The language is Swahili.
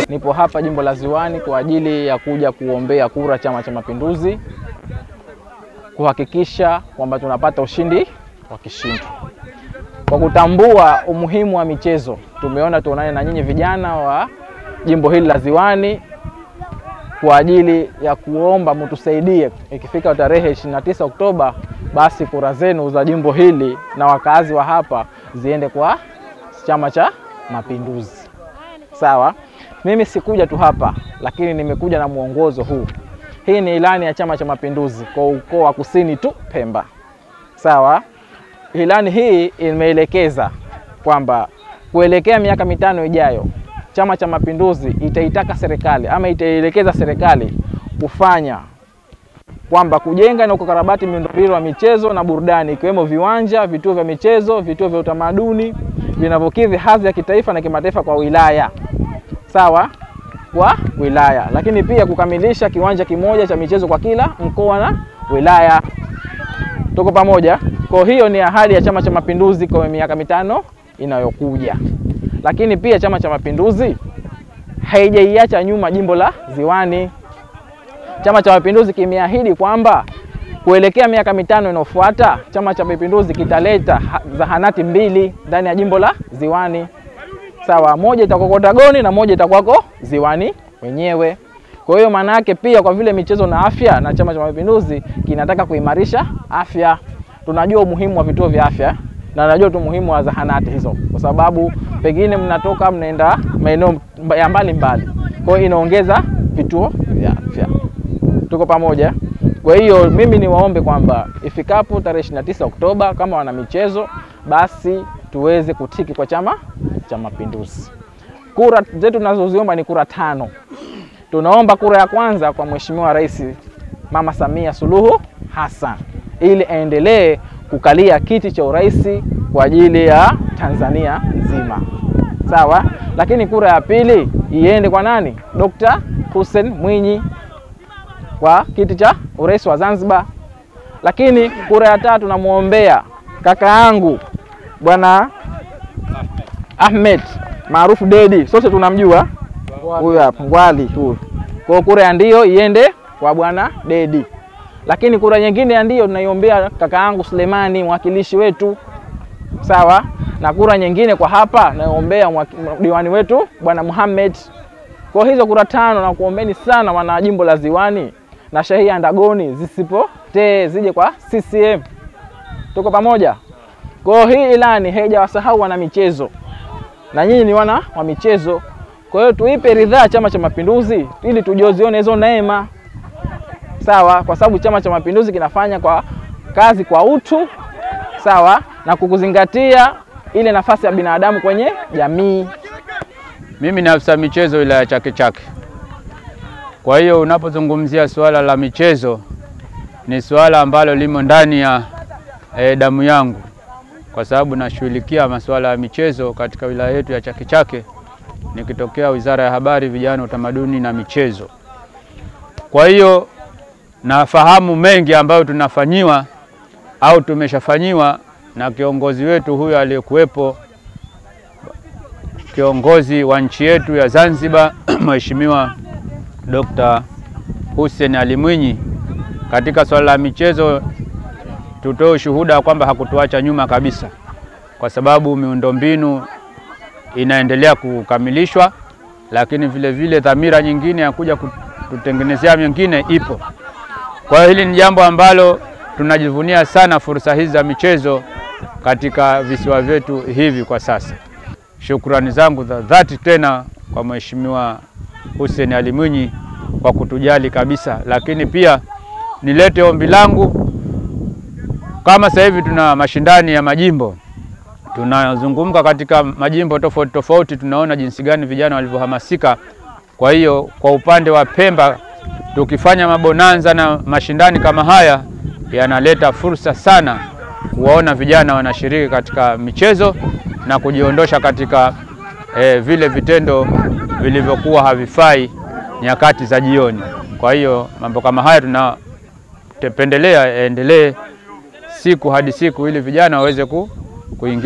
Nipo hapa jimbo la Ziwani kwa ajili ya kuja kuombea kura Chama cha Mapinduzi, kuhakikisha kwamba tunapata ushindi wa kishindo. Kwa kutambua umuhimu wa michezo, tumeona tuonane na nyinyi vijana wa jimbo hili la Ziwani kwa ajili ya kuomba mtusaidie. Ikifika tarehe 29 Oktoba, basi kura zenu za jimbo hili na wakazi wa hapa ziende kwa Chama cha Mapinduzi. Sawa? Mimi sikuja tu hapa, lakini nimekuja na mwongozo huu. Hii ni ilani ya Chama cha Mapinduzi kwa ukoo wa Kusini tu Pemba. Sawa? Ilani hii imeelekeza kwamba kuelekea miaka 5 ijayo, Chama cha Mapinduzi itaitaka serikali ama itaielekeza serikali kufanya kwamba kujenga na kukarabati miundombinu ya michezo na burudani, ikiwemo viwanja, vituo vya michezo, vituo vya utamaduni vinavyokidhi hadhi ya kitaifa na kimataifa kwa wilaya. Sawa? Kwa wilaya. Lakini pia kukamilisha kiwanja kimoja cha michezo kwa kila mkoa na wilaya. Tuko pamoja? Kwa hiyo ni ahadi ya Chama cha Mapinduzi kwa miaka 5 inayokuja. Lakini pia Chama cha Mapinduzi haijaiacha nyuma jimbo la Ziwani. Chama cha Mapinduzi kimeahidi kwamba kuelekea miaka 5 inayofuata, Chama cha Mapinduzi kitaleta zahanati 2 ndani ya jimbo la Ziwani. Sawa, moja itakuwa Kotagoni na moja itakuwa Ziwani wenyewe. Kwa hiyo maana yake pia kwa vile michezo na afya, na Chama cha Mapinduzi kinataka kuimarisha afya. Tunajua umuhimu wa vituo vya afya na najua tu umuhimu wa zahanati hizo, kwa sababu pengine mnatoka mnaenda maeneo ya mbali mbali. Kwa hiyo inaongeza vituo vya afya. Tuko pamoja? Kwa hiyo mimi niwaombe kwamba ifikapo tarehe 29 Oktoba, kama wana michezo, basi tuweze kutiki kwa Chama cha Mapinduzi. Kura zetu tunazoziomba ni kura 5. Tunaomba kura ya kwanza kwa Mheshimiwa Rais Mama Samia Suluhu Hassan, ili aendelee kukalia kiti cha urais kwa ajili ya Tanzania nzima. Sawa? Lakini kura ya pili iende kwa nani? Dr. Hussein Mwinyi kwa kiti cha urais wa Zanzibar. Lakini kura ya tatu namuombea kaka yangu Bwana Ahmed maarufu Dedi, sote tunamjua huyu hapa Ngwali huyu. Kwa kura ya ndio iende kwa Bwana Dedi. Lakini kura nyingine ya ndio tunaiombea kaka yangu Sulemani, mwakilishi wetu. Sawa? Na kura nyingine kwa hapa naiombea diwani wetu Bwana Muhammad. Kwa hizo kura 5 na kuombeni sana wana jimbo la Ziwani na shehia Ndagoni zisipotee, zije kwa CCM. Tuko pamoja? Kwa hii ilani haijawasahau wana michezo. Na nyinyi ni wana wa michezo. Kwa hiyo tuipe ridhaa Chama cha Mapinduzi ili tujozione hizo neema. Sawa? Kwa sababu Chama cha Mapinduzi kinafanya kwa kazi kwa utu, sawa, na kukuzingatia ile nafasi ya binadamu kwenye jamii. Mimi ni afisa michezo wilaya Chake Chake. Kwa hiyo unapozungumzia suala la michezo ni suala ambalo limo ndani ya damu yangu, kwa sababu nashughulikia masuala ya michezo katika wilaya yetu ya Chake Chake nikitokea Wizara ya Habari, Vijana, Utamaduni na Michezo. Kwa hiyo nafahamu mengi ambayo tunafanyiwa au tumeshafanyiwa na kiongozi wetu huyo aliyekuwepo, kiongozi wa nchi yetu ya Zanzibar Mheshimiwa Dr. Hussein Ali Mwinyi. Katika swala la michezo tutoe ushuhuda kwamba hakutuacha nyuma kabisa, kwa sababu miundombinu inaendelea kukamilishwa, lakini vile vile dhamira nyingine ya kuja kututengenezea mingine ipo. Kwa hiyo hili ni jambo ambalo tunajivunia sana, fursa hizi za michezo katika visiwa vyetu hivi kwa sasa. Shukrani zangu za dhati tena kwa Mheshimiwa Hussein Ali Mwinyi kwa kutujali kabisa. Lakini pia nilete ombi langu, kama sasa hivi tuna mashindani ya majimbo, tunazungumka katika majimbo tofauti tofauti, tunaona jinsi gani vijana walivyohamasika. Kwa hiyo kwa upande wa Pemba Tukifanya mabonanza na mashindani kama haya yanaleta fursa sana kuwaona vijana wanashiriki katika michezo na kujiondosha katika vile vitendo vilivyokuwa havifai nyakati za jioni. Kwa hiyo mambo kama haya tunapendelea yaendelee siku hadi siku ili vijana waweze kuingia